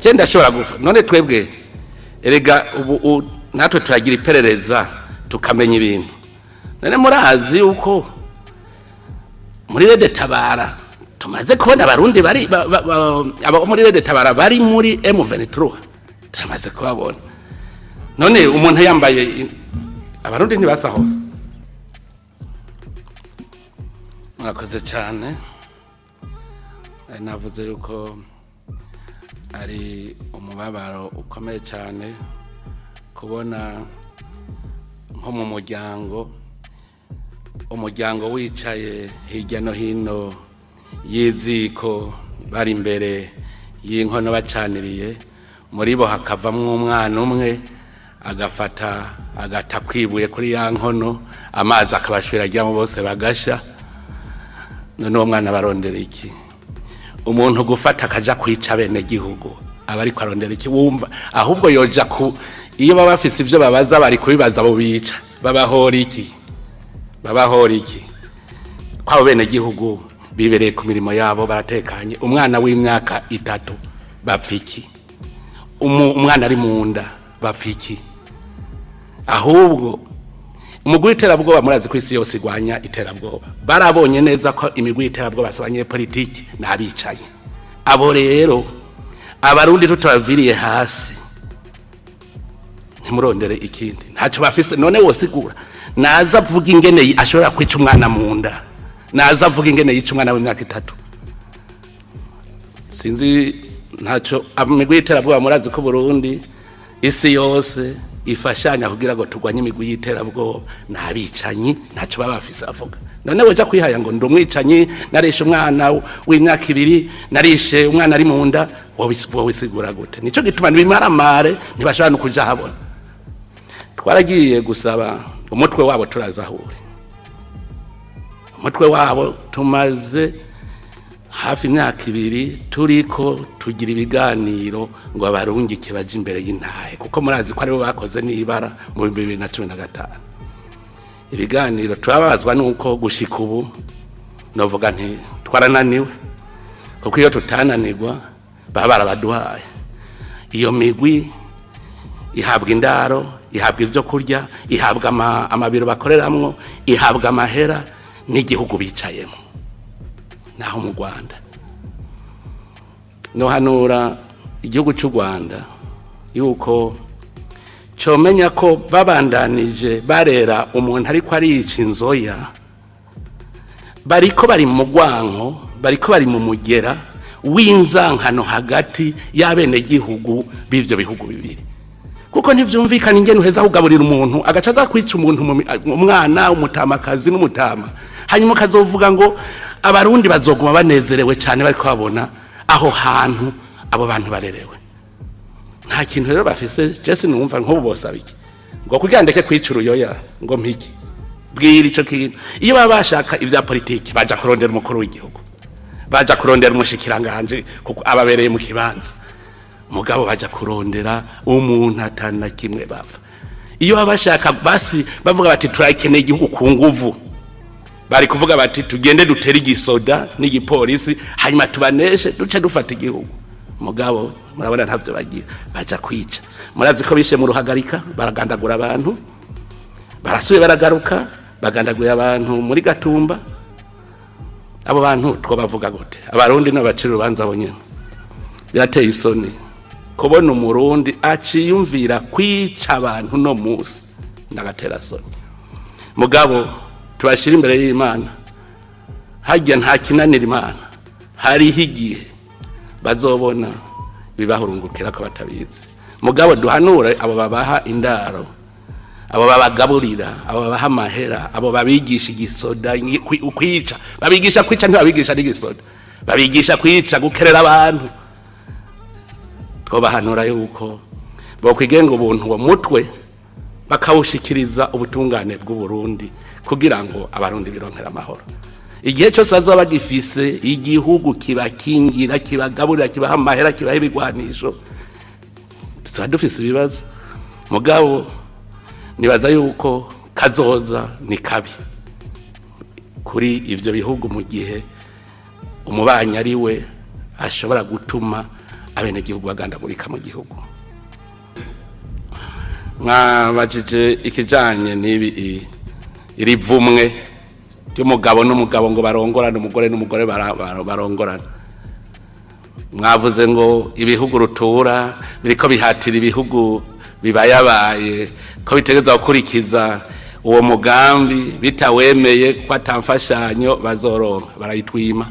Je ndashobora gufa. None twebwe erega ubu natwe turagira iperereza, tukamenya ibintu. None murazi yuko muri RED Tabara tumaze kubona Abarundi bari abo muri RED Tabara bari muri M23? Tumaze kubabona. None umuntu yambaye Abarundi ntibasa hose. Mwakoze cyane. Navuze yuko ari umubabaro ukomeye cyane kubona nko mu muryango, umuryango wicaye hirya no hino y'iziko, bari imbere y'inkono bacaniriye, muri bo hakavamwo umwana umwe agafata agata kwibuye kuri ya nkono, amazi akabashwira ajyamo, bose bagasha. None uwo mwana barondera iki? Umuntu gufata akaja kwica bene gihugu aba ariko arondera iki? Wumva ahubwo yoja ku iyo baba bafise ivyo babaza, bari kubibaza abo bica. Babahora iki? Babahora iki? Kwabo bene gihugu bibereye ku mirimo yabo, baratekanye. Umwana w'imyaka 3 bapfa iki? Umwana ari mu nda bapfa iki? Ahubwo umugwi w'iterabwoba, murazi ko isi yose igwanya iterabwoba, barabonye neza ko imigwi y'iterabwoba si abanyepolitiki, ni abicanyi. Abo rero Abarundi tutabaviriye hasi, ntimurondere ikindi, ntacyo bafise. None wosigura, naza avuga ingene ashobora kwica umwana mu nda, naza avuga ingene yica umwana w'imyaka 3. Sinzi, ntacyo. Imigwi y'iterabwoba, murazi ko Burundi isi yose ifashanya kugira ngo turwanye imigwi y'iterabwoba, ni abicanyi, ntacyo baba bafise. Avuga none weja kwihaya ngo ndi umwicanyi, narishe umwana w'imyaka 2, narishe umwana ari mu nda, wowisigura gute? Nico gituma nibimaramare, ntibashobora no kuja habona. Twaragiye gusaba umutwe wabo, turazahure umutwe wabo. Tumaze hafi imyaka 2 turiko tugira ibiganiro ngo abarungike baje imbere y'intahe, kuko murazi ko aribo bakoze n'ibara mu 2015. Ibiganiro, turababazwa nuko gushika ubu novuga nti twarananiwe, kuko iyo tutananirwa baba barabaduhaye. Iyo migwi ihabwa indaro, ihabwa ivyo kurya, ihabwa amabiro bakoreramwo, ihabwa amahera n'igihugu bicayemo, naho mu Rwanda. Nohanura igihugu cy'u Rwanda yuko comenya ko babandanije barera umuntu ariko arica inzoya, bariko bari mu rwanko, bariko bari mu mugera w'inzankano hagati y'abenegihugu b'ivyo bihugu bibiri, kuko ntivyumvikana ingene uheza kugaburira umuntu agaca aza kwica umuntu umwana, umutamakazi n'umutama, hanyuma ukazovuga ngo Abarundi bazoguma banezerewe cyane bariko babona aho hantu abo bantu barerewe. Nta kintu rero bafise. Jese numva nk'ubu bosaba iki ngo kugira ndeke kwica uruyoya, ngo mpiki bwira ico kintu? Iyo baba bashaka ivya politiki, baja kurondera umukuru w'igihugu, baja kurondera umushikiranganje, kuko ababereye mu kibanza. Mugabo baja kurondera umuntu atana kimwe bava. Iyo baba bashaka basi bavuga bati turakeneye igihugu ku nguvu, bari kuvuga bati tugende dutere igisoda n'igipolisi, hanyuma tubaneshe, duce dufata igihugu. Mugabo murabona ntavyo bagira, baja kwica. Murazi ko bishe mu Ruhagarika, baragandagura abantu, barasuye baragaruka bagandaguye abantu muri Gatumba. Abo bantu twobavuga gute? Abarundi n'abacira urubanza bo nyene. Birateye isoni kubona Umurundi aciyumvira kwica abantu no musi, ndagatera soni. Mugabo tubashira imbere y'Imana, harya nta kinanira Imana. Hariho igihe bazobona bibahurungukira ko batabizi. Mugabo duhanure abo babaha indaro, abo babagaburira, abo babaha amahera, abo babigisha igisoda, kwica. Babigisha kwica, ntibabigisha n'igisoda, babigisha kwica, gukerera abantu. Twobahanura yuko bokwigenga ubuntu, uwo mutwe bakawushikiriza ubutungane bw'u Burundi, kugira ngo Abarundi bironkere amahoro. Igihe cyose bazaba bagifise igihugu kibakingira, kibagaburira, kibaha amahera, kibaha ibigwanisho, tuzaba dufise ibibazo. Mugabo nibaza yuko kazoza ni kabi kuri ivyo bihugu mu gihe umubanyi ari we ashobora gutuma abenegihugu babo bicwa. Abenegihugu bagandagurika mu gihugu. Mwabajije ikijanye n'ibi iri vumwe ry'umugabo n'umugabo ngo barongorane, umugore n'umugore barongorane. Mwavuze ngo ibihugu rutura biriko bihatira ibihugu bibayabaye ko bitegerezwa gukurikiza uwo mugambi, bitawemeye ko atamfashanyo bazoronka. Barayitwima,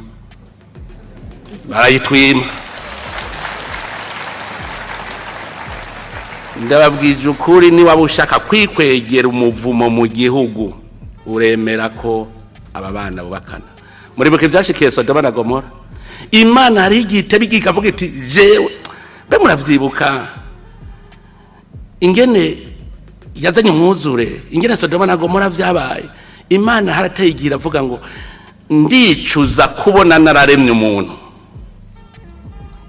barayitwima. Ndababwije ukuri, niba ushaka kwikwegera umuvumo mu gihugu, uremera ko aba bana bubakana. Muribuka ivyashikiye Sodoma na Gomora? Imana hari igihe iteba igihe ikavuga iti jewe. Mbe muravyibuka ingene yazanye umwuzure, ingene Sodoma na Gomora vyabaye? Imana harateye igihe iravuga ngo ndicuza kubona nararemye umuntu.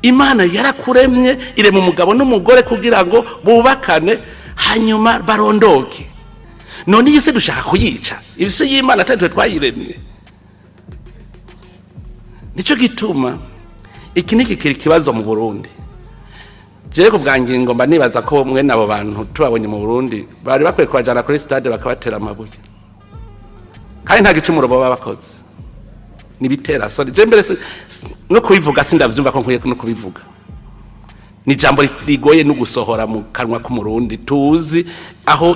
Imana yarakuremye, irema umugabo n'umugore kugira ngo bubakane, hanyuma barondoke. None iyi si dushaka kuyica? Isi y'Imana atari twe twayiremye. Nicyo gituma iki ni kikiri ikibazo mu Burundi. Jewe ku bwa ngingo mba nibaza ko mwene abo bantu tubabonye mu Burundi bari bakwiye kubajana kuri stade bakabatera amabuye, kandi nta gicumuro baba bakoze. Nibitera soni. Je mbere no kubivuga sindavyumva ko nkwiye no kubivuga. Ni ijambo rigoye no gusohora mu kanwa k'Umurundi tuzi aho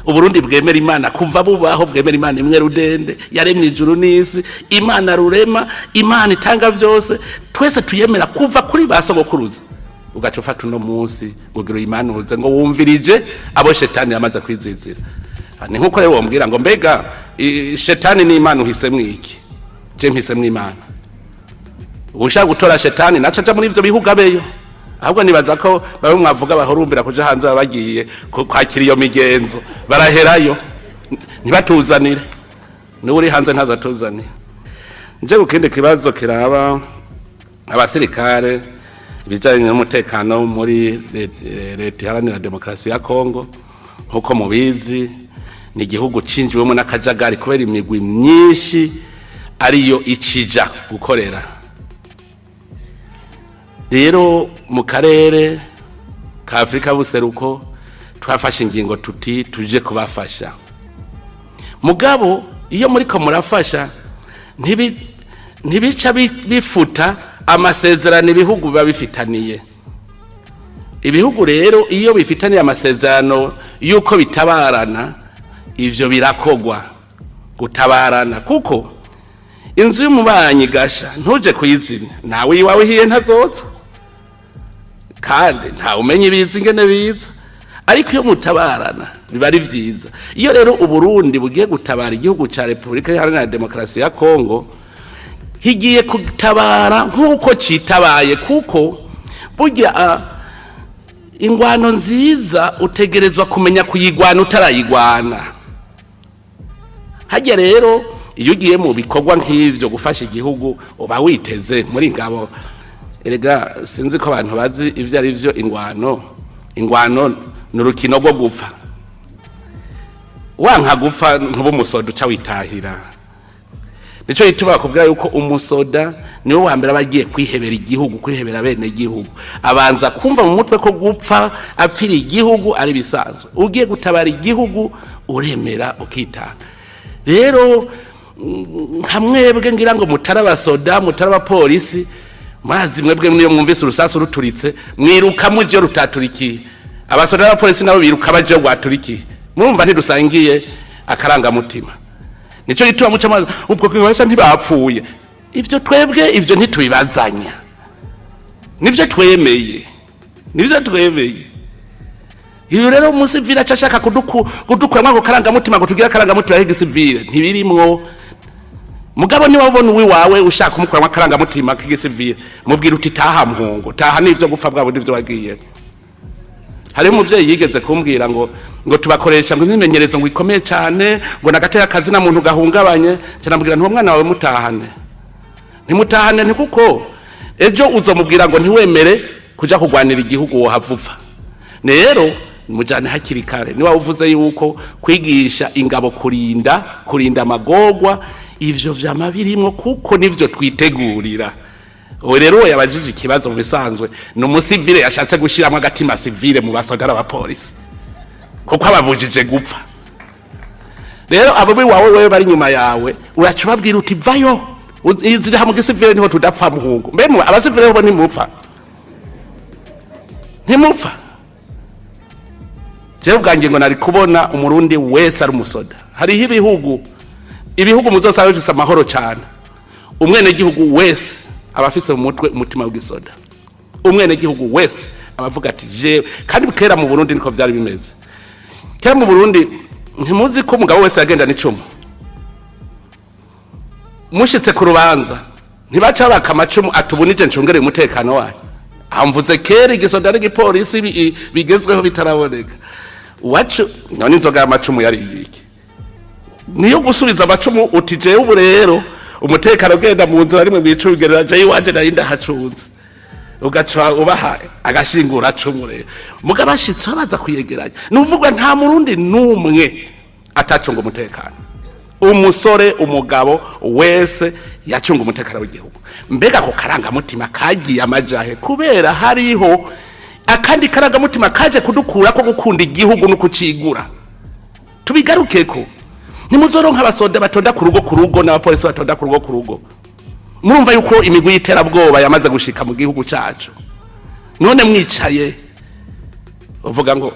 Uburundi bwemera Imana kuva bubaho, bwemera Imana imwe rudende yaremye ijuru n'isi, Imana rurema, Imana itanga vyose, twese tuyemera kuva kuri ba sogokuruza. Ugaca ufata uno munsi ngo gira uyimanuze ngo wumvirije abo shetani yamaze kwizizira. Ni nkuko rero wombwira ngo mbega shetani n'Imana uhisemwo iki? Je mpisemwo Imana. Ushaka gutora shetani naca aja muri ivyo bihugu abeyo. Ahubwo nibaza ko bamwe mwavuga bahurumbira kuja hanze baba bagiye kwakira iyo migenzo, baraherayo ntibatuzanire. Niwe uri hanze ntazatuzanire. Nje ku kindi kibazo kiraba abasirikare, ibijyanye n'umutekano muri Leta Iharanira Demokarasi ya Kongo. Nk'uko mubizi, ni igihugu cinjiwemo n'akajagari kubera imigwi myinshi ariyo icija gukorera. Rero mu karere ka Afurika buseruko twafashe ingingo tuti tuje kubafasha. Mugabo iyo muriko murafasha, ntibica bifuta amasezerano ibihugu biba bifitaniye. Ibihugu rero iyo bifitaniye amasezerano y'uko bitabarana, ivyo birakogwa gutabarana, kuko inzu y'umubanyi gasha ntuje kuyizimya, nawe iwawe ihiye ntazoza, kandi ntawe umenya ibiza ingene biza. Ariko iyo mutabarana biba ari vyiza. Iyo rero Uburundi bugiye gutabara igihugu ca Repubulika Iharanira Demokarasi ya Kongo, kigiye gutabara nk'uko citabaye, kuko burya ingwano nziza utegerezwa kumenya kuyigwana utarayigwana. Hajya rero iyo ugiye mu bikorwa nk'ivyo gufasha igihugu, uba witeze muri ngabo. Erega sinzi ko abantu bazi ivyo ari vyo ingwano. Ingwano ni urukino rwo gupfa. Wanka gupfa, ntuba umusoda, uca witahira. Nico gituma bakubwira yuko umusoda niwe wa mbere aba agiye kwihebera igihugu, kwihebera bene igihugu. Abanza kumva mu mutwe ko gupfa apfira igihugu ari bisanzwe. Ugiye gutabara igihugu, uremera ukitanga. Rero nka mwebwe ngira ngo mutari abasoda, mutari abapolisi, murazi mwebwe niyo mwumvise urusasu ruturitse mwiruka muje rutaturikiye. Abasoda n'abapolisi nabo biruka baje rwaturikiye. Murumva ntidusangiye akarangamutima. Nico gituma muca amazi ubwo kwibasha ntibapfuye. Ivyo twebwe ivyo ntitubibazanya, nivyo twemeye, nivyo twemeye. Ibi rero umusivile aca ashaka kudukuramwo ako karangamutima ngo tugire akarangamutima k'igisivile, ntibirimwo. Mugabo niba ubona uwiwawe ushaka kumukuramwo akarangamutima k'igisivile, mubwira uti taha mpungu, taha, n'ivyo gupfa bwabo nivyo wagiye. Hariho umuvyeyi yigeze kumbwira ngo tubakoresha ngo imyimenyerezo ngo ikomeye cyane, ngo nagateka akazi na muntu gahungabanye. Cyane nti uwo mwana wawe mutahane, ntimutahane, nti kuko ejo uzomubwira ngo ntiwemere kuja kugwanira igihugu, wohava upfa. Rero mujane hakiri kare. Niba uvuze yuko kwigisha ingabo kurinda amagorwa, ivyo vyama birimwo, kuko nivyo twitegurira. Uwo rero, uwo yabajije ikibazo, mu bisanzwe ni umusivile yashatse gushyiramo agatima civil mu basoda n'abapolisi, kuko ababujije gupfa. Rero abo biwawe, wewe bari inyuma yawe, uraca ubabwira uti: "Vayo." Iziri mu gisivile niho tudapfa, muhungu. Mbe abasivile bo ntimupfa? Ntimupfa. Jewe ubwanjye ngo nari kubona Umurundi wese ari umusoda. Hariho ibihugu muzosanga bifise amahoro cyane, umwenegihugu wese aba afise mu mutwe umutima w'igisoda. Umwenegihugu wese aba avuga ati: "Jewe." Kandi kera mu Burundi niko vyari bimeze. Kera mu Burundi, ntimuzi ko umugabo wese yagenda n'icumu? Mushitse ku rubanza, ntibaca baka amacumu ati: "Ubu nije ncungereye umutekano wanyu." Amvuze kera igisoda n'igipolisi bigezweho bitaraboneka. Uwacu none inzoga y'amacumu yari iki? Niyo gusubiza amacumu uti: "Jewe ubu rero umutekano ugenda mu nzira rimwe mwicungerera, jewe iwanje nari ndahacunze." Ugaca ubaha agashingura cumu. Rero muga bashitse baza kuyegeranya, nuvuga nta Murundi n'umwe atacunga umutekano. Umusore, umugabo wese yacunga umutekano w'igihugu. Mbega ako karangamutima kagiye amajahe? Kubera hariho akandi karangamutima kaje kudukura ko gukunda igihugu no kucigura. Tubigarukeko. Ntimuzoronka abasoda batonda ku rugo ku rugo n'abapolisi batonda ku rugo ku rugo. Murumva yuko imigwi y'iterabwoba yamaze gushika mu gihugu cacu. None mwicaye uvuga ngo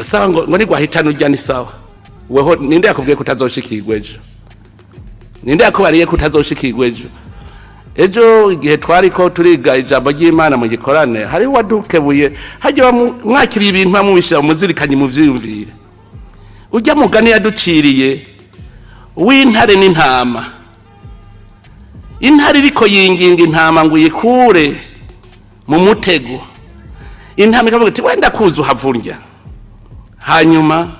sawa, ngo nigwahitana urya ni sawa. Weho ninde yakubwiye ko utazoshikirwa ejo? Ninde yakubariye ko utazoshikirwa ejo? Ejo igihe twariko turiga ijambo ry'Imana mu gikorane, hariho uwadukebuye hajya mwakiriye ibintu bamubishira muzirikanye mu vyiyumvire. Ujya mugani yaduciriye w'intare n'intama, intare iriko yinginga intama ngo uyikure mu mutego. Intama ikavuga iti: "Wenda kuza uhavurya." Hanyuma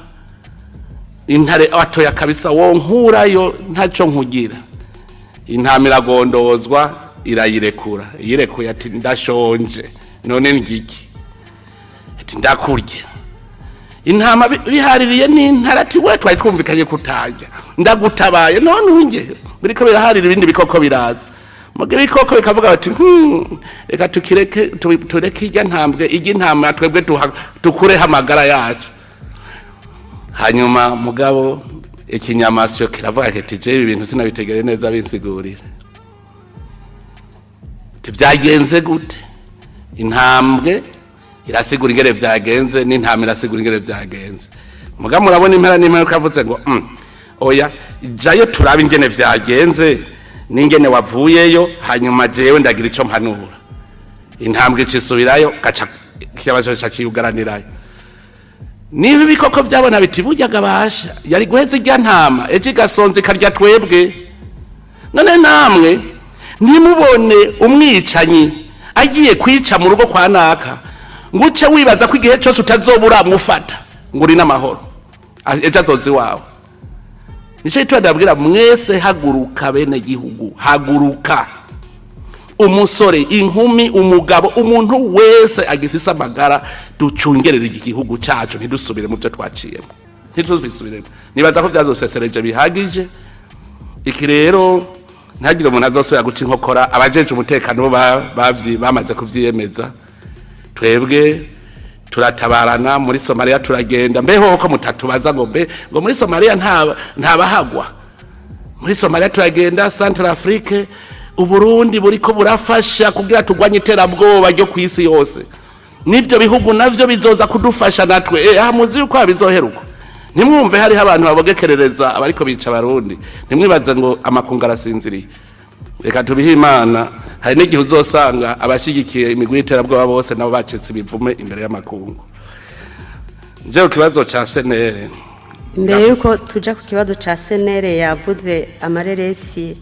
intare atoya kabisa: "Wonkurayo ntacyo nkugira." Intama iragondozwa, irayirekura. Iyirekuye ati: "Ndashonje, none ngiki?" Ati: "Ndakurya." Intama bihaririye n'intare ati: "We twari twumvikanye kutajya, ndagutabaye none unge." Biriko biraharira, ibindi bikoko biraza. Muga ibikoko bikavuga bati: reka tukireke, tureke irya ntambwe ijya intama, twebwe tukureho amagara yacu." Hanyuma mugabo ikinyamasyo kiravuga kiti: "Je ibi bintu sinabitegere neza, binsigurira." Ati: "Vyagenze gute?" Intambwe irasigura ingene vyagenze, n'intama irasigura ingene vyagenze. Muga murabona impera n'impera kavuze ngo: oya, jayo turabe ingene vyagenze n'ingene wavuyeyo, hanyuma jewe ndagira ico mpanura." Intambwe icisubirayo, gaca ikibazo ca kiyugaranirayo. Niho ibikoko vyabona biti: "Burya gabasha yari guheza irya ntama, ejo igasonza ikarya twebwe." None namwe ntimubone umwicanyi agiye kwica mu rugo kwa naka, ngo uce wibaza ko igihe cyose utazoba uramufata ngo uri n'amahoro. Ejo azoza iwawe. Nicyo gituma ndabwira mwese: haguruka bene gihugu, haguruka. Umusore, inkumi, umugabo, umuntu wese agifise amagara, ducungerere igihugu cyacu, ntidusubire mu byo twaciyemo, ntitubisubiremo. Nibaza ko byazosesereje bihagije. Iki rero, ntagire umuntu azosubira guca inkokora abajeje umutekano. Bo bamaze kuvyiyemeza. Twebwe turatabarana muri Somalia, turagenda. Mbeho ko mutatubaza ngo mbe ngo muri Somalia nta bahagwa? Muri Somalia turagenda, Central Afrique. Uburundi buriko burafasha kugira turwanye iterabwoba ryo ku isi yose. N'ibyo bihugu navyo bizoza kudufasha natwe. Aha muzi yuko bizoheruka. Ntimwumve hariho abantu babogekerereza abariko bica Abarundi, ntimwibaze ngo amakungu arasinziriye. Reka tubihe Imana. Hari n'igihe uzosanga abashyigikiye imigwi y'iterabwoba bose nabo bacitse ibivume imbere y'amakungu. Nje ku kibazo ca senere. Imbere yuko tuja ku kibazo ca senere, yavuze amareresi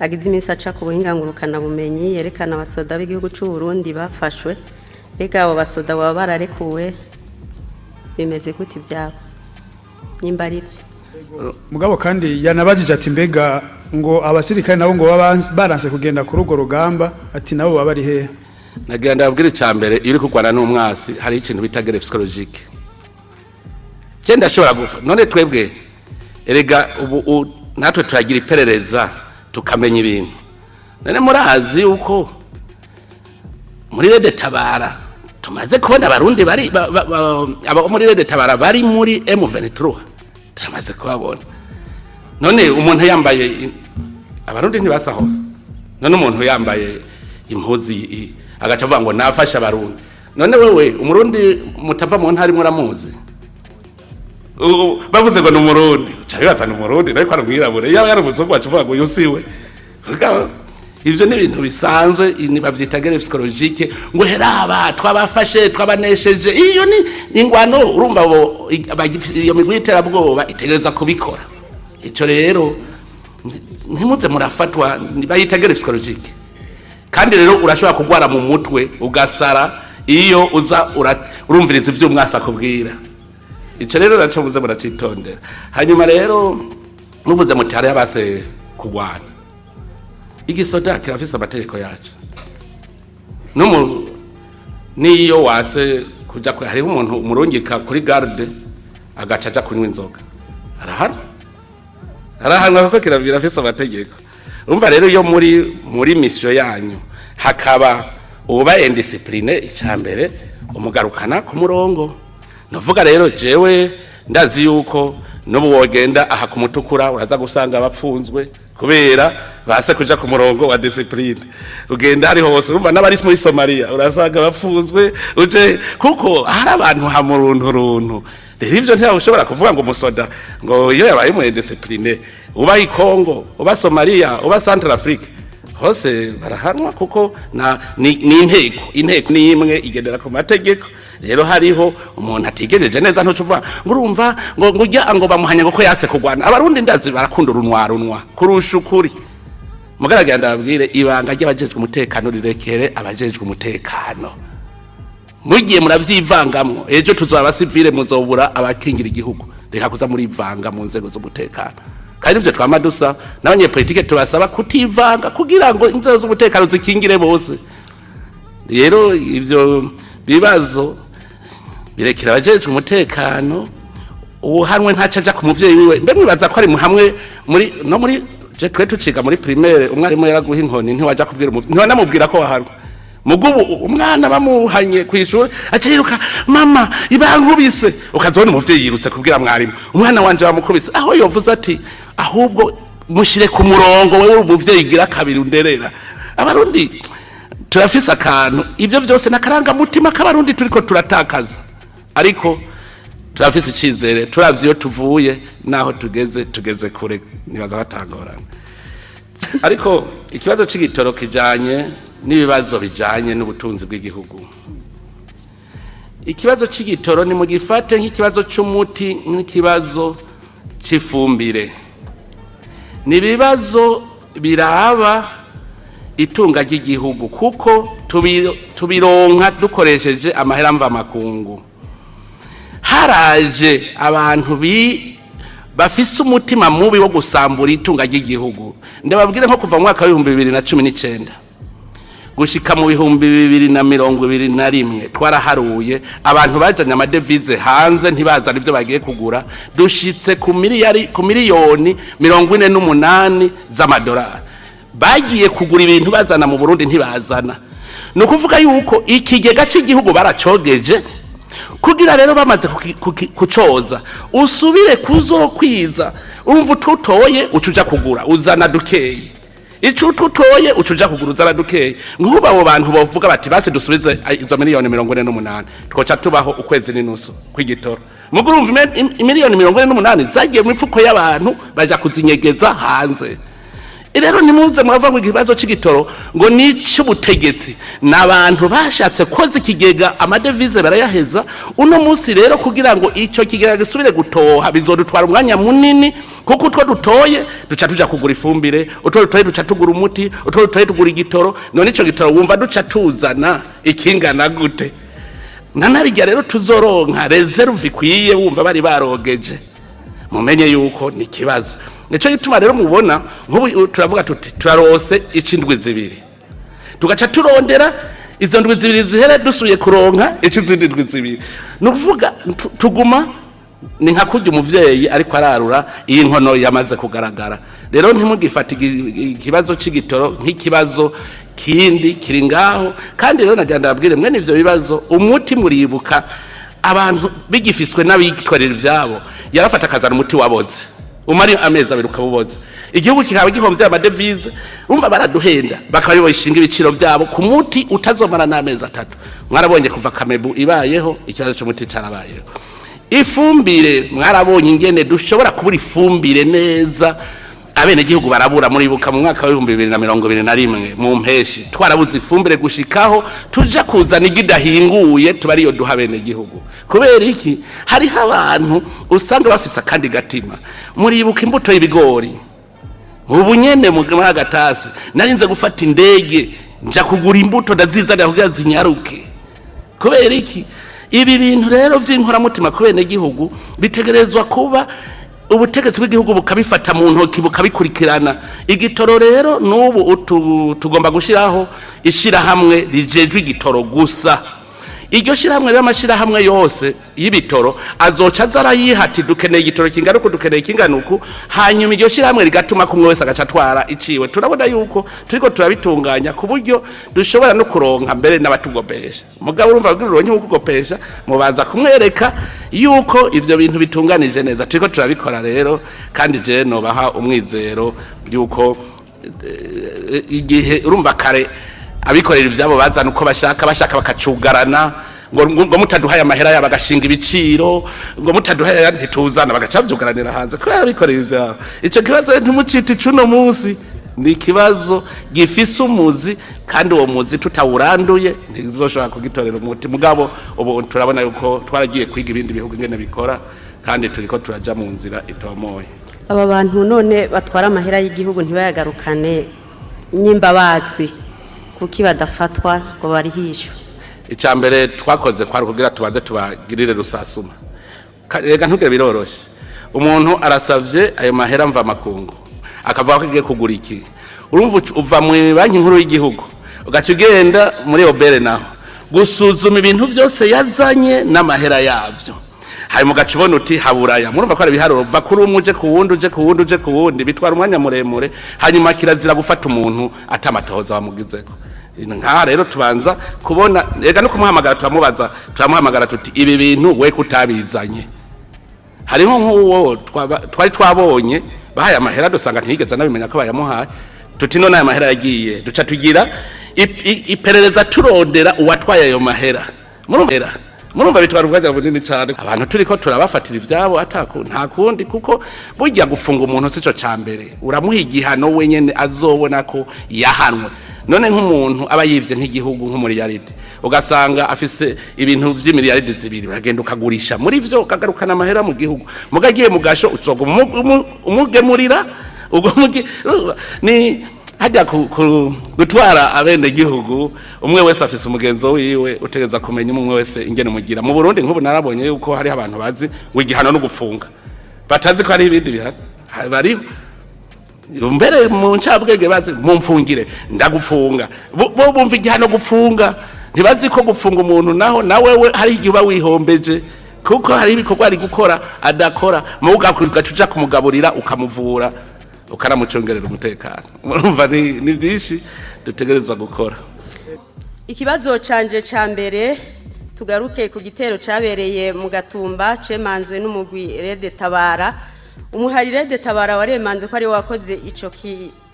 agize iminsi aca ku buhinga ngurukanabumenyi yerekana abasoda b'igihugu c'u Burundi bafashwe. Mbega abo basoda baba bararekuwe? Bimeze gute ivyabo, nimba ari byo? Mugabo kandi yanabajije ati: "Mbega ngo abasirikare nabo ngo baba baranse kugenda kuri urwo rugamba," ati: "nabo baba bari hehe?" Nagira ndababwira, icya mbere, iyo uri kurwana n'umwasi, hari ikintu bita guerre psychologique. Je ndashobora gupfa. None twebwe erega ubu natwe turagira iperereza, tukamenya ibintu. None murazi yuko muri RED Tabara tumaze kubona Abarundi bari abo muri RED Tabara bari muri M23, tumaze kubabona. None umuntu yambaye Abarundi ntibasa hose. None umuntu yambaye impuzu agaca avuga ngo nafashe Abarundi, none wewe Umurundi mutava mu ntara muramuzi? Bavuze ngo ni Umurundi, uca wibaza ni Umurundi, ariko ari umwirabure. Yaba yari umuzungu, waca uvuga ngo uyu siwe. Ivyo ni ibintu bisanzwe, ni bavyita guerre psychologique, ngo heraba twabafashe, twabanesheje. Iyo ni ingwano. Urumva bo iyo migwi y'iterabwoba itegereza kubikora. Ico rero ntimuze murafatwa, bayita guerre psychologique. Kandi rero urashobora kugwara mu mutwe ugasara iyo uza urumviriza ivyo umwasi akubwira. Ico rero naco muze muracitondera. Hanyuma rero muvuze muti hariho abase kugwana, igisoda kirafise amategeko yacu. Numu niyo wase kuja hariho umuntu umurungika kuri garde agaca aja kunywa inzoga, arahari, arahanwa, kuko kirafise amategeko. Urumva rero iyo muri mission yanyu hakaba uba indiscipliné, icambere umugarukana ku murongo. Navuga rero jewe ndazi yuko n'ubu wogenda aha ku Mutukura, uraza gusanga bapfunzwe kubera base kuja ku murongo wa discipline. Ugenda hari hose, urumva n'abari muri Somalia urasanga bapfunzwe uje, kuko hari abantu ha muruntu runtu. Rero ivyo ntiyawe ushobora kuvuga ngo umusoda ngo iyo yabaye mu indiscipliné, uba i Congo, uba Somalia, uba Central Afrique, hose barahanwa, kuko na ni inteko ni imwe igendera ku mategeko. Rero hariho umuntu atigejeje neza, ntuco uvuga ngo urumva ngo ujya ngo bamuhanye ngo ko yase kugwana. Abarundi ndazi barakunda urunwa runwa kurusha ukuri. Mugaragara, ndababwire, ibanga ry'abajejwe umutekano rirekere abajejwe umutekano. Mugiye muravyivangamwo, ejo tuzoba abasivile, muzobura abakingira igihugu. Reka kuza murivanga mu nzego z'umutekano. Kandi ivyo twama dusa n'abanyepolitike, tubasaba kutivanga kugira ngo inzego z'umutekano zikingire bose. Rero ivyo bibazo birekera abajejwe umutekano. Uhanwe ntaca aja ku muvyeyi wiwe. Mbe mwibaza ko ari hamwe muri no muri je twe tuciga muri primaire, umwarimu yaraguha inkoni, ntiwaja kubwira umuvyeyi, ntiwanamubwira ko wahanwe. Mugubu umwana bamuhanye kw'ishuri aca yiruka: "Mama, ibankubise." Ukazobona umuvyeyi yirutse kubwira mwarimu: "Umwana wanje bamukubise." Aho yovuze ati: "Ahubwo mushire ku murongo, wewe umuvyeyi gira kabiri underera." Abarundi turafise akantu, ivyo vyose nakaranga mutima k'Abarundi turiko turatakaza, ariko turafise icizere. Turavye iyo tuvuye naho tugeze, tugeze kure, nibaza batangorana. Ariko ikibazo c'igitoro kijanye n'ibibazo bijanye n'ubutunzi bw'igihugu. Ikibazo c'igitoro ni mugifate nk'ikibazo c'umuti, nk'ikibazo c'ifumbire. Ni ibibazo biraba itunga ry'igihugu, kuko tubironka dukoresheje amahera mvamakungu. Haraje abantu bafise umutima mubi wo gusambura itunga ry'igihugu. Ndababwire, nko kuva mu mwaka wa 2019 gushika mu 2021, twaraharuye abantu bajanye amadevize hanze ntibazana ivyo bagiye kugura, dushitse ku miliyari, ku miliyoni 48 z'amadolari. Bagiye kugura ibintu bazana mu Burundi ntibazana. Ni ukuvuga yuko ikigega cy'igihugu baracogeje. Kugira rero bamaze kucoza, usubire kuzokwiza, urumva ututoye uca uja kugura uzana dukeyi, ico ututoye uca uja kugura uzana dukeyi. Nk'ubu abo bantu bavuga bati: "Basi dusubize izo miliyoni 48," twoca tubaho ukwezi n'inusu kw'igitoro. Mugo urumva imiliyoni 48 zagiye mu mifuko y'abantu, baja kuzinyegeza hanze. Rero ntimuze murava ngo ikibazo c'igitoro ngo ni icy'ubutegetsi. Ni abantu bashatse koza ikigega, amadevize barayaheza. Uno munsi rero kugira ngo icyo kigega gisubire gutoha bizodutwara umwanya munini, kuko utwo dutoye duca tuja kugura ifumbire, utwo dutoye duca tugura umuti, utwo dutoye tugura igitoro. None ico gitoro wumva duca tuzana ikingana gute? Nanarya rero tuzoronka réserve ikwiye, wumva bari barogeje. Mumenye yuko ni ikibazo. Nico gituma rero mubona nk'ubu turavuga tuti turarose icindwi 2, tugaca turondera izo ndwi 2 zihere dusuye kuronka izindi ndwi 2. Ni ukuvuga tuguma ni nka kurya umuvyeyi ariko ararura iyi nkono yamaze kugaragara. Rero ntimugifate ikibazo c'igitoro nk'ikibazo kindi kiri ngaho. Kandi rero nagira ndababwire mwene ivyo bibazo, umuti muribuka abantu bigifiswe n'abikorera ivyabo, yarafata akazana umuti waboze, umara amezi 2 ukabuboza, igihugu kikaba gihomvye amadevize. Umva, baraduhenda, bakaba bishinga ibiciro vyabo ku muti utazomara n'amezi 3. Mwarabonye kuva CAMEBU ibayeho, ikibazo c'umuti carabayeho. Ifumbire, mwarabonye ingene dushobora kubura ifumbire neza, abenegihugu barabura. Muribuka mu mwaka wa 2021 mu mpeshi twarabuze ifumbire gushikaho tuja kuzana igidahinguye, tuba ariyo duha abenegihugu. Kubera iki? Hariho abantu usanga bafise akandi gatima. Muribuka imbuto y'ibigori, ubu nyene muri agatasi narinze gufata indege nja kugura imbuto, ndazizanira kugira zinyaruke. Kubera iki? Ibi bintu rero vy'inkoramutima ku benegihugu bitegerezwa kuba ubutegetsi bw'igihugu bukabifata mu ntoki, bukabikurikirana. Igitoro rero n'ubu tugomba gushyiraho ishirahamwe rijejwe igitoro gusa. Iryo shirahamwe rero, amashirahamwe yose y'ibitoro azoca aza arayihati: dukeneye igitoro kingana uku, dukeneye kingana uku. Hanyuma iryo shirahamwe rigatuma kumwe wese agaca atwara iciwe. Turabona yuko turiko turabitunganya ku buryo dushobora no kuronka mbere n'abatugopesha. Mugabo urumva, kugira uronke ukugopesha, mubanza kumwereka yuko ivyo bintu bitunganije neza. Turiko turabikora rero, kandi je nobaha umwizero yuko igihe urumva kare abikorera ivyabo bazana uko bashaka, bashaka bakacugarana ngo mutaduhaye amahera yabo, bagashinga ibiciro ngo mutaduhaye aya ntituzana, bagaca bavyugaranira hanze kubera abikorera ivyabo. Ico kibazo ntimucite icuno munsi, ni ikibazo gifise umuzi, kandi uwo muzi tutawuranduye ntizoshobora kugitorera umuti. Mugabo ubu turabona yuko twaragiye kwiga ibindi bihugu ingene bikora, kandi turiko turaja mu nzira itomoye. Aba bantu none batwara amahera y'igihugu ntibayagarukane, nyimba bazwi, kuki badafatwa ngo barihishwe? Icya mbere twakoze kwari kugira tubanze tubagirire rusasuma. Rega ntugire, biroroshe. Umuntu arasavye ayo mahera mva makungu, akavuga ko agiye kugura iki. Urumva, uva mu Banki Nkuru y'Igihugu, ugaca ugenda muri OBR naho gusuzuma ibintu byose yazanye n'amahera yavyo, hanyuma ugaca ubona uti haburaya. Murumva ko ari ibiharuro, va kuri umwe uje ku wundi, uje ku wundi, uje ku wundi, bitwara umwanya muremure. Hanyuma kirazira gufata umuntu atamatohoza wamugizeko. Nkaha rero tubanza kubona, rega no kumuhamagara turamubaza, turamuhamagara tuti: "Ibi bintu we kutabizanye?" Hariho nk'uwo twari twabonye bahaye amahera, dusanga ntiyigeze anabimenya ko bayamuhaye. Tuti: "None aya mahera yagiye?" Duca tugira iperereza, turondera uwatwaye ayo mahera. Murumva bitwara umwanya munini cyane. Abantu turiko turabafatira ivyabo ataku nta kundi, kuko burya gufunga umuntu sico ca mbere, uramuha igihano wenyene azobona ko yahanwe. None nk'umuntu aba yivye nk'igihugu nk'umuriyaridi, ugasanga afise ibintu vy'imiliyaridi 2, uragenda ukagurisha muri vyo, ukagarukana amahera mu gihugu. Mugagiye mu gasho, uzoga umugemurira ubwo ni hajya gutwara abene gihugu. Umwe wese afise umugenzo wiwe, utegeza kumenya umwe wese ingene mugira. Mu Burundi nk'ubu narabonye yuko hariho abantu bazi ngo igihano no gupfunga, batazi ko hari ibindi bihano. Bariho mbere mu ncabwenge bazi mumfungire ndagufunga. Bo bumva igihano gupfunga, ntibazi ko gupfunga umuntu naho na wewe hari igihe uba wihombeje, kuko hari ibikorwa ari gukora adakora, mu ugaca uja kumugaburira, ukamuvura, ukanamucungerera umutekano. Murumva ni byinshi dutegerezwa gukora. Ikibazo canje ca mbere, tugaruke ku gitero cabereye mu Gatumba cemanzwe n'umugwi RED Tabara. Umuhari RED Tabara waremanze ko ari we wakoze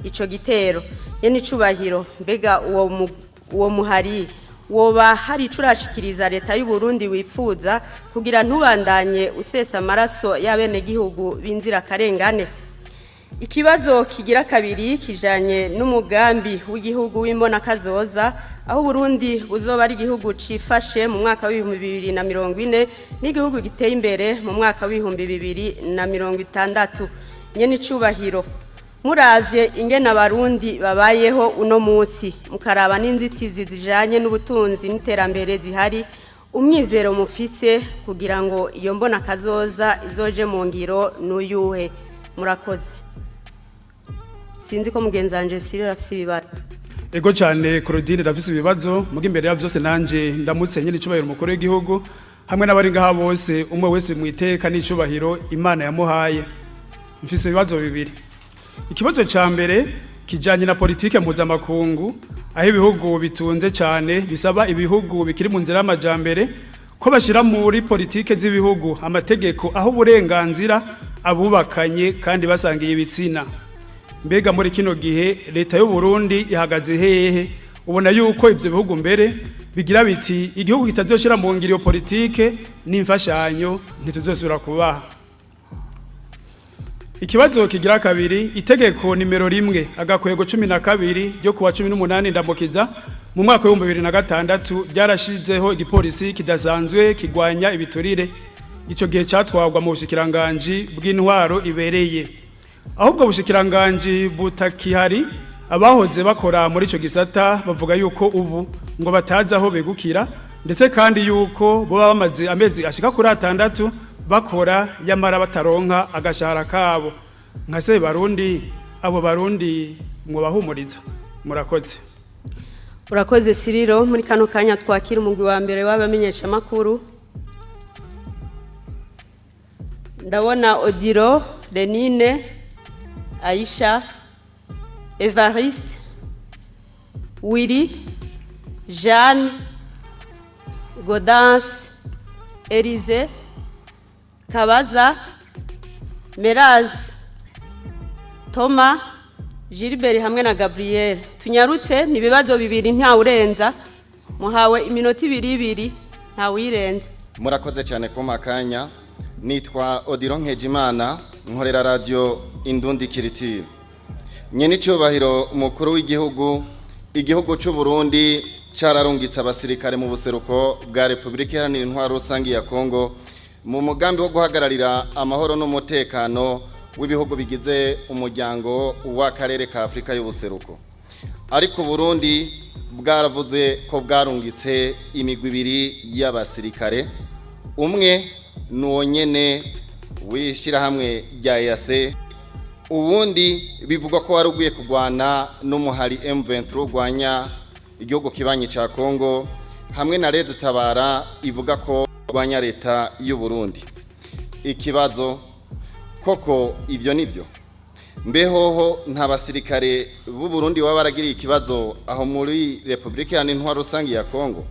ico gitero. Nyene icubahiro, mbega uwo muhari woba hari ico urashikiriza leta y'u Burundi wipfuza kugira ntubandanye usesa amaraso y'abenegihugu b'inzirakarengane? Ikibazo kigira kabiri kijanye n'umugambi w'igihugu w'imbonakazoza, aho Burundi buzoba ari igihugu cifashe mu mwaka wa 2040 n'igihugu giteye imbere mu mwaka wa 2060. Nyene icubahiro, muravye ingene Abarundi babayeho uno munsi, mukaraba n'inzitizi zijanye n'ubutunzi n'iterambere zihari, umwizero mufise kugira ngo iyo mbonakazoza izoje mu ngiro n'uyuhe? Murakoze. Sinzi ko mugenzi wanje Cyril afise ibibazo. Ego cyane, Claudine, ndafise ibibazo. Muga imbere ya byose nanje ndamutse nyine icubahiro umukuru w'igihugu hamwe n'abari ngaha bose, umwe wese mu iteka n'icubahiro Imana yamuhaye. Mfise ibibazo bibiri. Ikibazo ca mbere kijanye na politike mpuzamakungu, aho ibihugu bitunze cyane bisaba ibihugu bikiri mu nzira y'amajambere ko bashyira muri politike z'ibihugu amategeko aho uburenganzira abubakanye kandi basangiye ibitsina. Mbega muri kino gihe leta y'u Burundi ihagaze hehe? Ubona yuko ivyo bihugu mbere bigira biti: "Igihugu kitazoshira mu ngiro iyo politike, n'imfashanyo ntituzosubira kubaha." Ikibazo kigira kabiri: itegeko nimero 1-12 ryo kuwa 18 Ndamukiza mu mwaka wa 2006 ryarashizeho igipolisi kidasanzwe kigwanya ibiturire. Ico gihe catwarwa mu bushikiranganji bw'intwaro ibereye. Ahubwo bushikiranganji butakihari, abahoze bakora muri ico gisata bavuga yuko ubu ngo batazi aho begukira, ndetse kandi yuko boba bamaze amezi ashika kuri 6 bakora yamara bataronka agashahara kabo. Nka se Barundi, abo Barundi mwobahumuriza? Murakoze. Urakoze, Siriro. Muri kano kanya twakira umugwi wa mbere w'abamenyeshamakuru. Ndabona Odiro, Lenine, Aisha, Evariste, Willy, Jeanne, Godance, Elize, Kabaza, Merazi, Toma, Gilbert hamwe na Gabriel. Tunyarutse, ni ibibazo bibiri, ntawurenza. Muhawe iminota ibiri ibiri, ntawuyirenza. Murakoze cyane ku makanya. Nitwa Odiro Nkejimana, nkorera Radiyo Indundi Kiritiri. Nyene icyubahiro umukuru w'igihugu, igihugu cy'u Burundi cararungitse abasirikare mu buseruko bwa Repubulika Iharanira Intwaro Rusange ya Kongo mu mugambi wo guhagararira amahoro n'umutekano w'ibihugu bigize umuryango w'akarere ka Afurika y'ubuseruko. Ariko Burundi bwaravuze ko bwarungitse imigwi ibiri y'abasirikare: umwe ni uwo nyene w'ishyirahamwe rya EAC, uwundi bivugwa ko wari ugiye kurwana n'umuhari M23 urwanya igihugu kibanyi ca Congo, hamwe na Red Tabara ivuga ko urwanya leta y'u Burundi. Ikibazo: koko ivyo nivyo? Mbehoho nta basirikare b'u Burundi baba baragiriye ikibazo aho muri Repubulika Iharanira Intwaro Rusange ya Congo?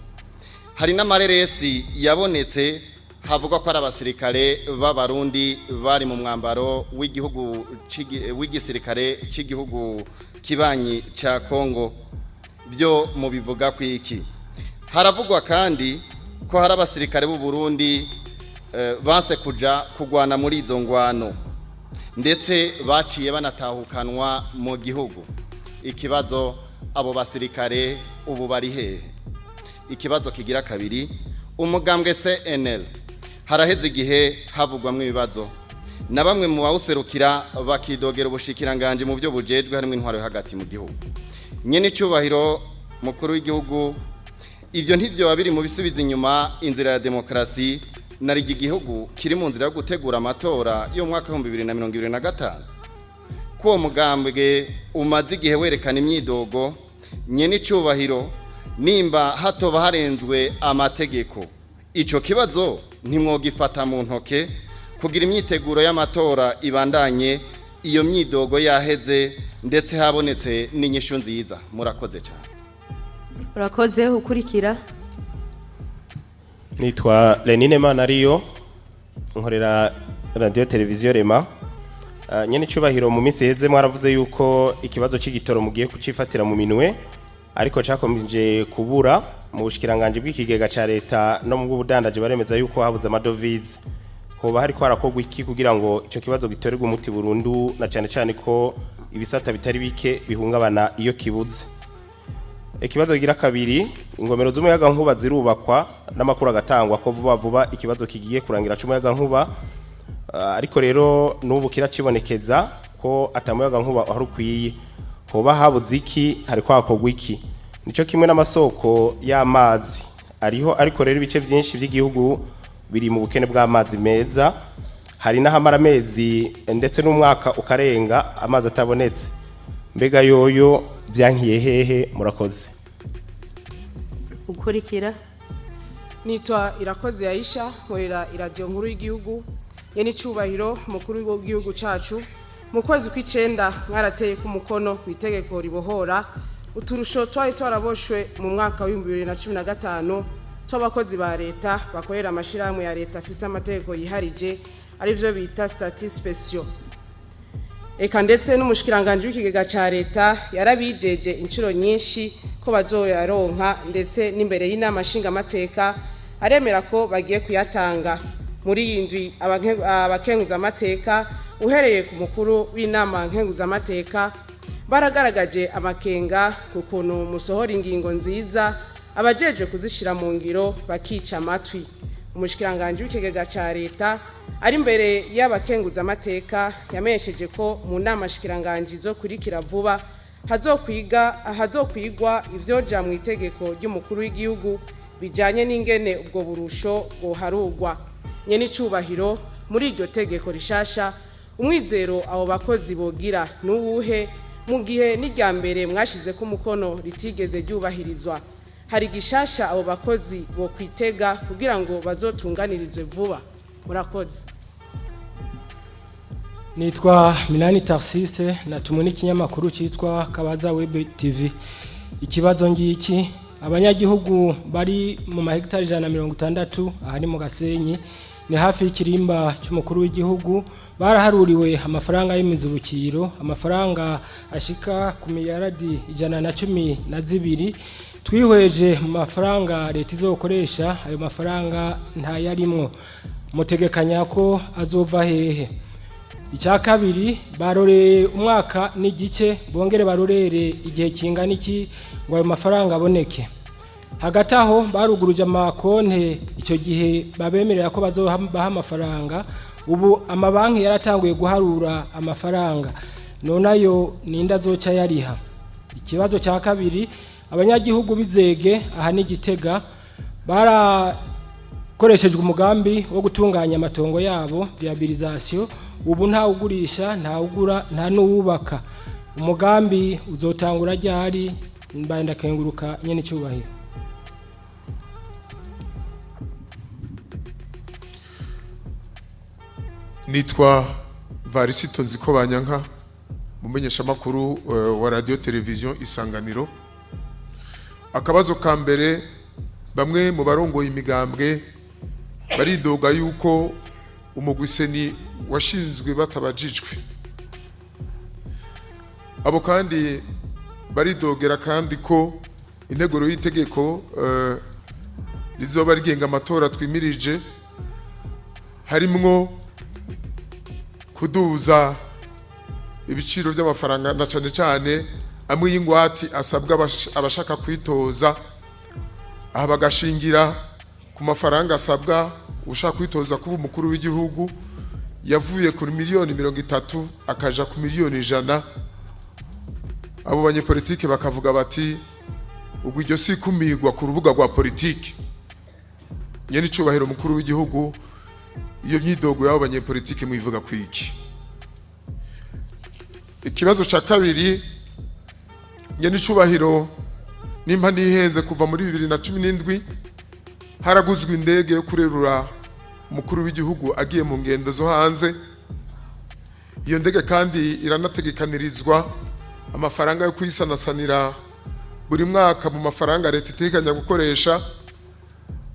Hari n'amareresi yabonetse havugwa ko ari abasirikare b'Abarundi bari mu mwambaro w'igihugu w'igisirikare cy'igihugu kibanyi ca Congo. Byo mubivuga ku iki? Haravugwa kandi ko hari abasirikare b'u Burundi banse kuja kugwana muri izo ngwano, ndetse baciye banatahukanwa mu gihugu. Ikibazo: abo basirikare ubu bari hehe? Ikibazo kigira kabiri: umugambwe CNL haraheze igihe havugwamwo ibibazo, na bamwe mu bawuserukira bakidogera ubushikiranganje mu byo bujejwe, harimo intwaro yo hagati mu gihugu. Nyene icyubahiro mukuru w'igihugu, ibyo ntibyo biri mu bisubiza inyuma inzira ya demokarasi, narigi igihugu kiri mu nzira yo gutegura amatora yo mu mwaka wa 2025, ko uwo mugambwe umaze igihe werekana imyidogo? Nyene icyubahiro, nimba hatoba harenzwe amategeko, ico kibazo ntimwogifata mu ntoke kugira imyiteguro y'amatora ibandanye iyo myidogo yaheze, ndetse habonetse n'inyishu nziza? Murakoze cyane. Urakoze. Ukurikira. Nitwa Lenine Manariyo, nkorera Radio Televiziyo Rema. Nyene icubahiro, mu minsi iheze mwaravuze yuko ikibazo c'igitoro mugiye kucifatira mu minwe, ariko cakomeje kubura. Mu bushikiranganje bw'ikigega ca leta no mu bw'ubudandaji baremeza yuko habuze amadovize. Hoba hariko harakorwa iki kugira ngo ico kibazo gitorerwe umuti burundu, na cane cane ko ibisata bitari bike bihungabana iyo kibuze? Ikibazo kigira kabiri: ingomero z'umuyaga nkuba zirubakwa, n'amakuru agatangwa ko vuba vuba ikibazo kigiye kurangira c'umuyaga nkuba. Ariko rero n'ubu kiracibonekeza ko atamuyaga nkuba aho ukwiye. Hoba habuze iki? Hariko hakorwa iki? Nico kimwe n'amasoko y'amazi ariho, ariko rero ibice byinshi by'igihugu biri mu bukene bw'amazi meza. Hari n'ahamara amezi ndetse n'umwaka ukarenga amazi atabonetse. Mbega yoyo byankiye hehe? Murakoze. Ukurikira. Nitwa Irakoze Yaisha, nkorera Iradiyo Nkuru y'Igihugu. Nyene icubahiro mukuru w'igihugu cacu, Mu kwezi kw'icenda mwarateye ku mukono ku itegeko ribohora uturusho twari twaraboshwe mu mwaka wa 2015 tw'abakozi ba leta bakorera amashirahamwe ya leta afise amategeko yiharije, arivyo bita statuts spéciaux. Eka ndetse n'umushikiranganji w'ikigega ca leta yarabijeje inshuro nyinshi ko bazoyaronka, ndetse n'imbere y'inama nshingamateka aremera ko bagiye kuyatanga. Muri iyi ndwi abakenguzamateka, uhereye ku mukuru w'inama nkenguzamateka, baragaragaje amakenga ku kuntu musohora ingingo nziza, abajejwe kuzishira mu ngiro bakica amatwi. Umushikiranganji w'ikigega ca leta ari imbere y'abakenguzamateka yamenyesheje ko mu nama shikiranganji zo kurikira vuba hazokwigwa ivyoja mu itegeko ry'umukuru w'igihugu bijanye n'ingene ubwo burusho bwoharugwa. Nyene icubahiro, muri iryo tegeko rishasha, umwizero abo bakozi bogira n'uwuhe, mu gihe n'irya mbere mwashizeko umukono ritigeze ryubahirizwa? Hari gishasha abo bakozi bo kwitega kugira ngo bazotunganirizwe vuba? Murakoze. Nitwa Minani Tarsise, natumwe n'ikinyamakuru cyitwa Kabaza Web TV. Ikibazo ngiki: abanyagihugu bari mu mahegitari 160 ahari mu Gasenyi, ni hafi y'ikirimba cy'umukuru w'igihugu, baraharuriwe amafaranga y'imizibukiro, amafaranga ashika ku miliyaradi 112. Twihweje mu mafaranga leta izokoresha, ayo mafaranga ntayarimwo. Mutegekanya ko azova hehe? Icya kabiri, baroreye umwaka n'igice, bongere barorere igihe kingana iki ngo ayo mafaranga aboneke? Hagati aho baruguruje amakonte icyo gihe babemerera ko bazobaha amafaranga. Ubu amabanki yaratanguye guharura amafaranga, none ayo ninde azoca yariha? Ikibazo cya kabiri, abanyagihugu bizege aha ni Gitega barakoreshejwe umugambi wo gutunganya amatongo yabo, viabilisation. Ubu nta ugurisha, nta ugura, nta n'uwubaka. Umugambi uzotangura ryari? Mbaye ndakenguruka, nyene icyubahiro. Nitwa Varisito Nziko Banyanka, mumenyeshamakuru wa radio television Isanganiro. Akabazo ka mbere: bamwe mu barongoye imigambwe baridoga yuko umugwi CENI washinzwe batabajijwe. Abo kandi baridogera kandi ko integuro y'itegeko rizoba rigenga amatora twimirije harimwo kuduza ibiciro by'amafaranga, na cane cane amwe y'ingwati asabwa abashaka kwitoza. Aha bagashingira ku mafaranga asabwa ushaka kwitoza kuba umukuru w'igihugu, yavuye kuri miliyoni 30 akaja ku miliyoni 100. Abo banyepolitike bakavuga bati: "Ubwo iryo si ikumirwa ku rubuga rwa politike?" Nyene icubahiro mukuru w'igihugu, iyo myidogo y'abo banyepolitike muyivuga kwiki? Ikibazo ca kabiri, nyene icubahiro, nimba nihenze, kuva muri 2017 haraguzwe indege yo kurerura umukuru w'igihugu agiye mu ngendo zo hanze. Iyo ndege kandi iranategekanirizwa amafaranga yo kuyisanasanira buri mwaka mu mafaranga leta itegekanya gukoresha,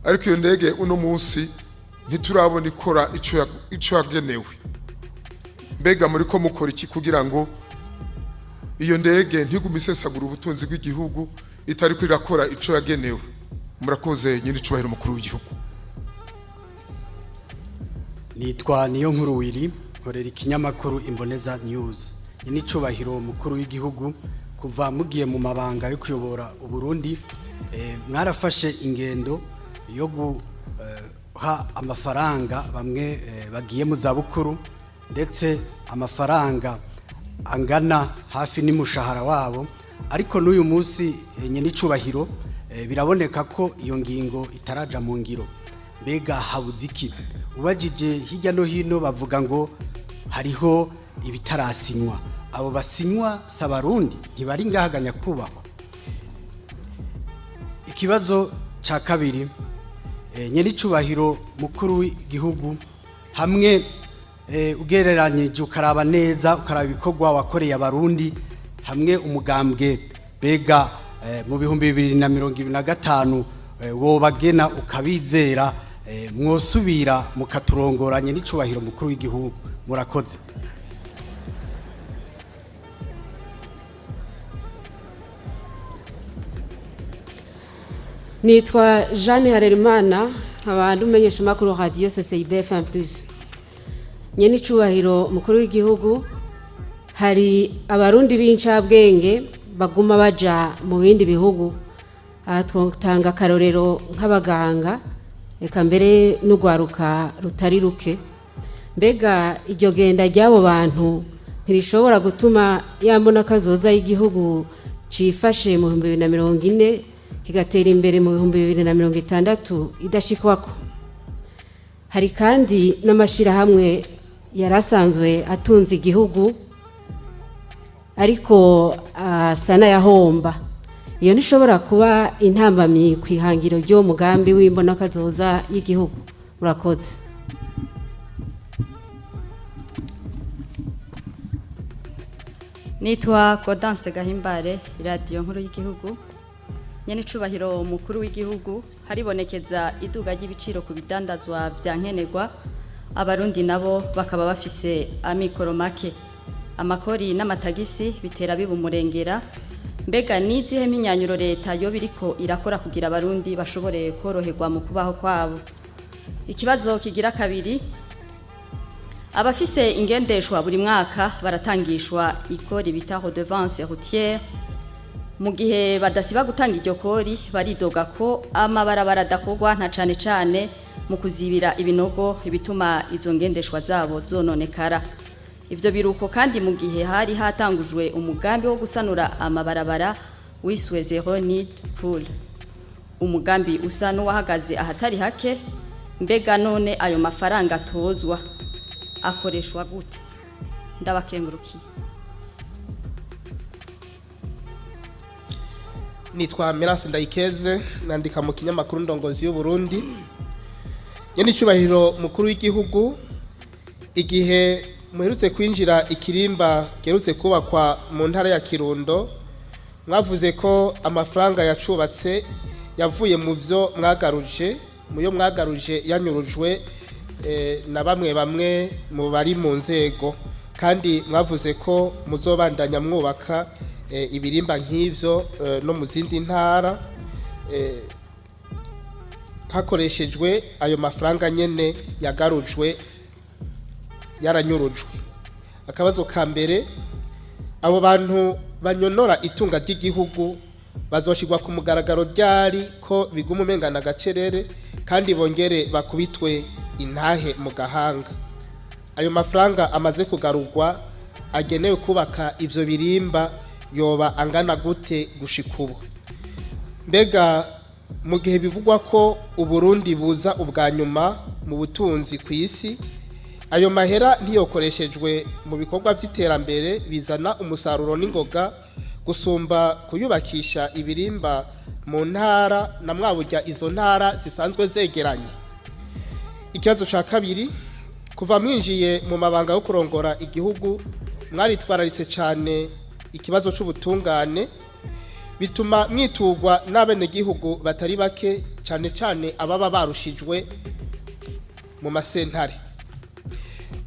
ariko iyo ndege uno munsi ntiturabona ikora ico yagenewe. Mbega muri ko mukora iki kugira ngo iyo ndege ntigume isesagura ubutunzi bw'igihugu itariko irakora ico yagenewe? Murakoze, nyine icubahiro umukuru w'igihugu. Nitwa Niyo Nkuru Wiri, nkorera ikinyamakuru Imboneza News. N'icubahiro mukuru w'igihugu, kuva mugiye mu mabanga yo kuyobora Uburundi, mwarafashe ingendo yo guha amafaranga bamwe bagiye mu zabukuru, ndetse amafaranga angana hafi n'umushahara wabo. Ariko n'uyu munsi, nyine icubahiro, biraboneka ko iyo ngingo itaraja mu ngiro. Mbega habuze iki? Ubajije hirya no hino bavuga ngo hariho ibitarasinywa. Abo basinywa si Abarundi? Ntibari ngahaganya kubahwa? Ikibazo cya kabiri, nyir'icubahiro mukuru w'igihugu, hamwe Ugereranyije ukaraba neza, ukaraba ibikorwa wakoreye Abarundi hamwe umugambwe, bega mu 2025 wobagena ukabizera, mwosubira mukaturongoranye n'icubahiro mukuru w'igihugu? Murakoze. Nitwa Jeanne Harerimana, nkaba ndi umumenyeshamakuru radiyo CCIB FM plus. Nyene icubahiro mukuru w'igihugu, hari Abarundi b'incabwenge baguma baja mu bindi bihugu. Aha twotanga akarorero nk'abaganga, eka mbere n'urwaruka rutari ruke. Mbega iryo genda ry'abo bantu ntirishobora gutuma ya mbonakazoza y'igihugu cifashe mu 2040 kigatera imbere mu 2060 idashikwako? Hari kandi n'amashyirahamwe yari asanzwe atunze igihugu ariko asa n'ayahomba. Iyo ntishobora kuba intambamyi ku ihangiro ry'uwo mugambi w'imbonakazoza y'igihugu? Urakoze. Nitwa Godanse Gahimbare, iradiyo nkuru y'igihugu. Nyene icubahiro mukuru w'igihugu, haribonekeza iduga ry'ibiciro ku bidandazwa vya nkenerwa, Abarundi nabo bakaba bafise amikoro make. Amakori n'amatagisi bitera biba umurengera. Mbega nizihe mpinyanyuro leta yoba iriko irakora kugira Abarundi bashobore koroherwa mu kubaho kwabo? Ikibazo kigira kabiri: abafise ingendeshwa buri mwaka baratangishwa ikori bita redevance routière. Mu gihe badasiba gutanga iryo kori, baridoga ko amabarabara adakorwa, nta cane cane mu kuzibira ibinogo ibituma izo ngendeshwa zabo zononekara. Ivyo biruko kandi mu gihe hari hatangujwe umugambi wo gusanura amabarabara wiswe Zero Need Pool, umugambi usa n'uwahagaze ahatari hake. Mbega none ayo mafaranga atozwa akoreshwa gute? Ndabakengurukiye. Nitwa Merance Ndayikeze, nandika mu kinyamakuru Ndongozi y'u Burundi. Nyene icyubahiro mukuru w'igihugu, igihe muherutse kwinjira ikirimba giherutse kubakwa mu ntara ya Kirundo, mwavuze ko amafaranga yacubatse yavuye mu byo mwagaruje, mu yo mwagaruje yanyurujwe na bamwe bamwe mu bari mu nzego, kandi mwavuze ko muzobandanya mwubaka ibirimba nk'ivyo no mu zindi ntara hakoreshejwe ayo mafaranga nyene yagarujwe yaranyurujwe. Akabazo ka mbere: abo bantu banyonora itunga ry'igihugu bazoshirwa ku mugaragaro ryari, ko biguma umengana agacerere, kandi bongere bakubitwe intahe mu gahanga? Ayo mafaranga amaze kugarurwa agenewe kubaka ivyo birimba yoba angana gute gushika ubu? Mbega mu gihe bivugwa ko Uburundi buza ubwa nyuma mu butunzi ku isi, ayo mahera ntiyokoreshejwe mu bikorwa by'iterambere bizana umusaruro n'ingoga gusumba kuyubakisha ibirimba mu ntara, na mwabujya izo ntara zisanzwe zegeranye? Ikibazo cya kabiri: kuva mwinjiye mu mabanga yo kurongora igihugu, mwaritwararitse cyane ikibazo cy'ubutungane, bituma mwitugwa n'abenegihugu batari bake, cyane cyane ababa barushijwe mu masentare.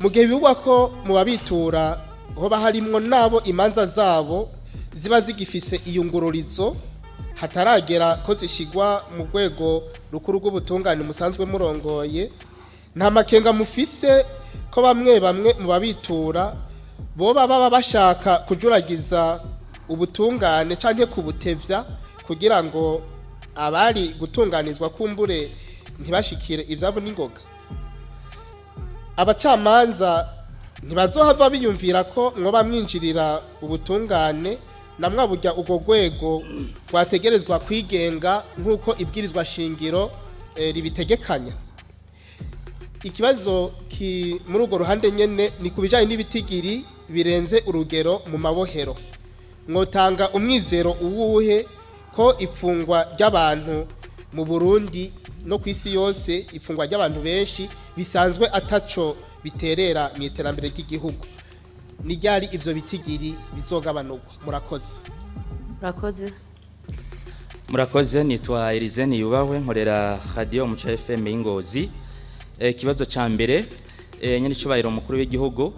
Mu gihe bivugwa ko mu babitura hoba harimwo n'abo imanza zabo ziba zigifise iyungururizo, hataragera ko zishyirwa mu rwego rukuru rw'ubutungane musanzwe murongoye, nta makenga mufise ko bamwe bamwe mu babitura boba baba bashaka kujuragiza ubutungane canke kubutevya kugira ngo abari gutunganizwa kumbure ntibashikire ivyabo n'ingoga? Abacamanza ntibazohava biyumvira ko mwoba mwinjirira ubutungane, na mwaburya urwo rwego rwategerezwa kwigenga nk'uko ibwirizwa shingiro ribitegekanya? Ikibazo ki muri urwo ruhande nyene ni ku bijanye n'ibitigiri birenze urugero mu mabohero. Mwotanga umwizero uwuhe ko ifungwa ry'abantu mu Burundi no ku isi yose, ifungwa ry'abantu benshi bisanzwe ataco biterera mu iterambere ry'igihugu. Ni ryari ivyo bitigiri bizogabanurwa? Murakoze. Murakoze. Murakoze, nitwa Elizeni Yubahwe, nkorera Radio Muco FM y'Ingozi. Ikibazo ca mbere, nyene icubahiro umukuru w'igihugu,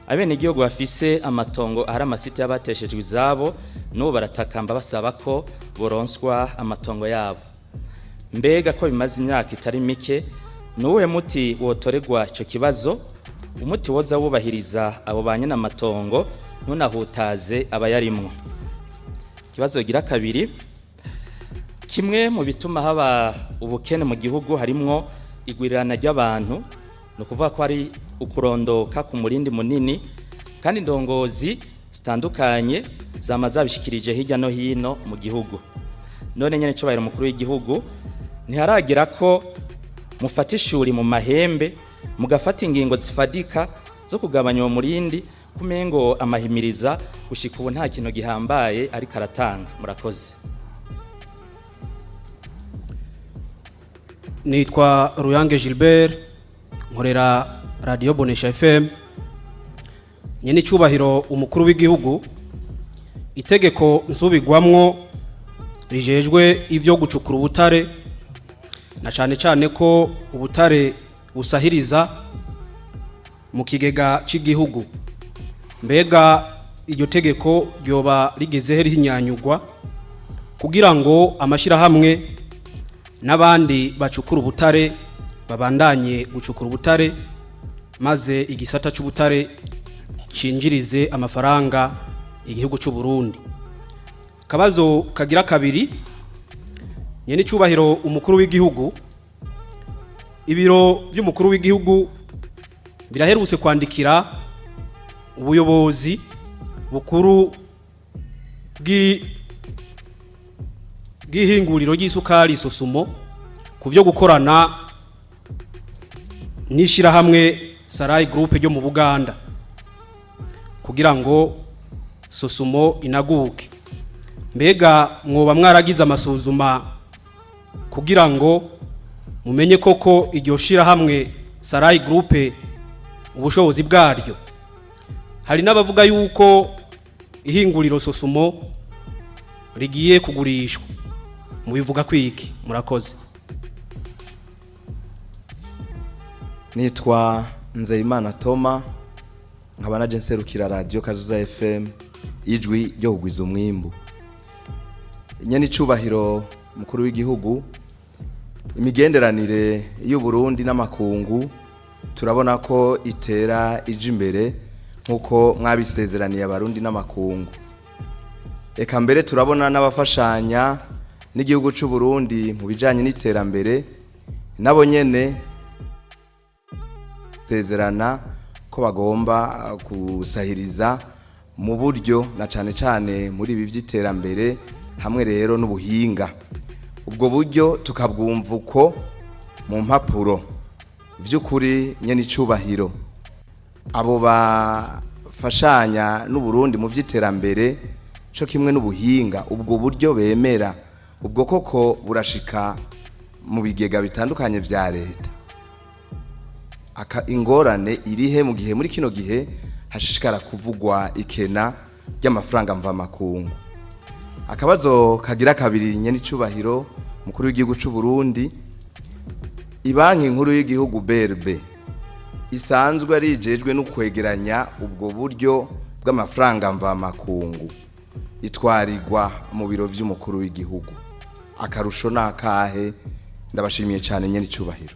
abene igihugu bafise amatongo ahari amasite y'abateshejwe izabo n'ubu baratakamba basaba ko boronswa amatongo yabo. Mbega ko bimaze imyaka itari mike, nuwuhe muti wotoregwa ico kibazo? Umuti woza wubahiriza abo ba nyene amatongo, ntunahutaze abayarimwo. Ikibazo gira kabiri, kimwe mu bituma haba ubukene mu gihugu harimwo igwirirana ry'abantu, ni ukuvuga ko ari ukurondoka ku murindi munini, kandi indongozi zitandukanye zama zabishikirije hirya no hino mu gihugu. None nyene icubahiro umukuru w'igihugu, ntiharagira ko mufata ishuri mu mahembe, mugafata ingingo zifadika zo kugabanya uwo murindi, kumengo amahimiriza gushika ubu nta kintu gihambaye ariko aratanga? Murakoze. Nitwa Ruyange Gilbert, nkorera Radio Bonesha FM. Nyene icyubahiro umukuru w'igihugu, itegeko nsubigwamwo rijejwe ivyo gucukura ubutare, na cane cane ko ubutare busahiriza mu kigega cy'igihugu, mbega iryo tegeko ryoba rigezehe rihinyanyugwa kugira ngo amashyirahamwe n'abandi bacukura ubutare babandanye gucukura ubutare, maze igisata cy'ubutare cinjirize amafaranga igihugu cy'u Burundi? Kabazo kagira kabiri, nyene icyubahiro umukuru w'igihugu, ibiro by'umukuru w'igihugu biraherutse kwandikira ubuyobozi bukuru bw'ihinguriro ry'isukari Sosumo ku byo gukorana n'ishyirahamwe Sarai Group ryo mu Buganda kugira ngo Sosumo inaguke. Mbega mwoba mwaragize amasuzuma kugira ngo mumenye koko iryo shyirahamwe Sarai Group ubushobozi bwaryo? Hari n'abavuga yuko ihinguriro Sosumo rigiye kugurishwa, mubivuga kwiki? Murakoze. Nitwa Nzeyimana Toma, nkaba naje nserukira Radio Kazuza FM, ijwi ryo kugwiza umwimbu. Nyene icubahiro mukuru w'igihugu, imigenderanire y'u Burundi n'amakungu turabona ko itera ija imbere nk'uko mwabisezeraniye abarundi n'amakungu. Eka mbere turabona n'abafashanya n'igihugu c'u Burundi mu bijanye n'iterambere nabo nyene sezerana ko bagomba gusahiriza mu buryo, na cane cane muri ibi vy'iterambere hamwe rero n'ubuhinga. Ubwo buryo tukabwumva uko mu mpapuro. Vy'ukuri nyene icubahiro, abo bafashanya n'u Burundi mu vy'iterambere co kimwe n'ubuhinga, ubwo buryo bemera ubwo koko burashika mu bigega bitandukanye vya leta? Aka ingorane irihe mu gihe muri kino gihe hashishikara kuvugwa ikena ry'amafaranga mvamakungu? Akabazo kagira kabiri, nyene icubahiro mukuru w'igihugu c'u Burundi, ibanki nkuru y'igihugu BRB isanzwe arijejwe no kwegeranya ubwo buryo bw'amafaranga mvamakungu itwarirwa mu biro vy'umukuru w'igihugu, akarusho nakahe? Ndabashimiye cyane nyene icubahiro.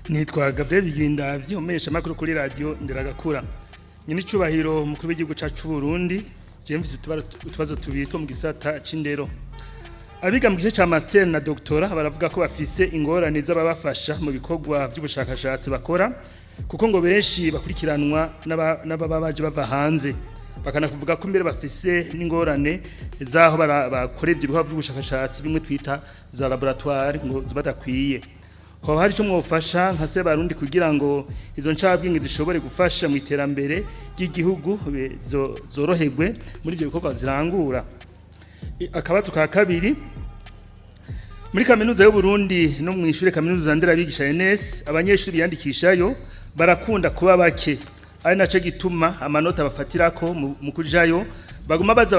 Nitwa Gabriel Yindavyi, umesha makuru kuri radio Nderagakura. Nyine icubahiro umukuru w'igihugu cacu Burundi, je mfise utubazo tubiri two mu gisata c'indero. Abiga mu gice ca master na doctora baravuga ko bafise ingorane z'ababafasha mu bikorwa vy'ubushakashatsi bakora, kuko ngo benshi bakurikiranwa n'ababa baje bava hanze, bakanakuvuga ko mbere bafise n'ingorane zaho bakora ivyo bikorwa vy'ubushakashatsi bimwe twita za laboratoire ngo badakwiye. Hoba hari ico mwofasha nka se barundi kugira ngo izo ncabwenge zishobore gufasha mu iterambere ry'igihugu zoroherwe muri ivyo bikorwa zirangura? Akabazo ka kabiri, Muri kaminuza y'u Burundi no mu ishure kaminuza nderabigisha ENS, abanyeshuri biyandikishayo barakunda kuba bake, ari naco gituma amanota bafatirako mu kujayo baguma baza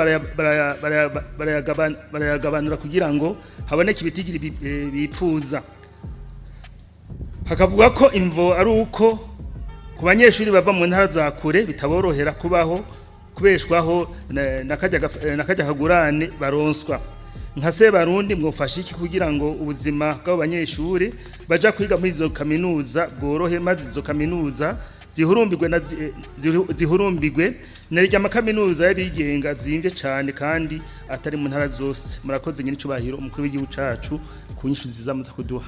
barayagabanura kugira ngo haboneke ibitigiri bipfuza. Hakavuga ko imvo ari uko ku banyeshuri bava mu ntara za kure bitaborohera kubaho, kubeshwaho na karya kagurane baronswa. Nka Sebarundi, mwofasha iki kugira ngo ubuzima bw'abo banyeshuri baja kwiga muri izo kaminuza bworohe, maze izo kaminuza zihurumbirwe na zihurumbirwe na amakaminuza y'abigenga zimvye cane kandi atari mu ntara zose? Murakoze, nyine icubahiro umukuru w'igihugu cacu, ku nyishu nziza muza kuduha.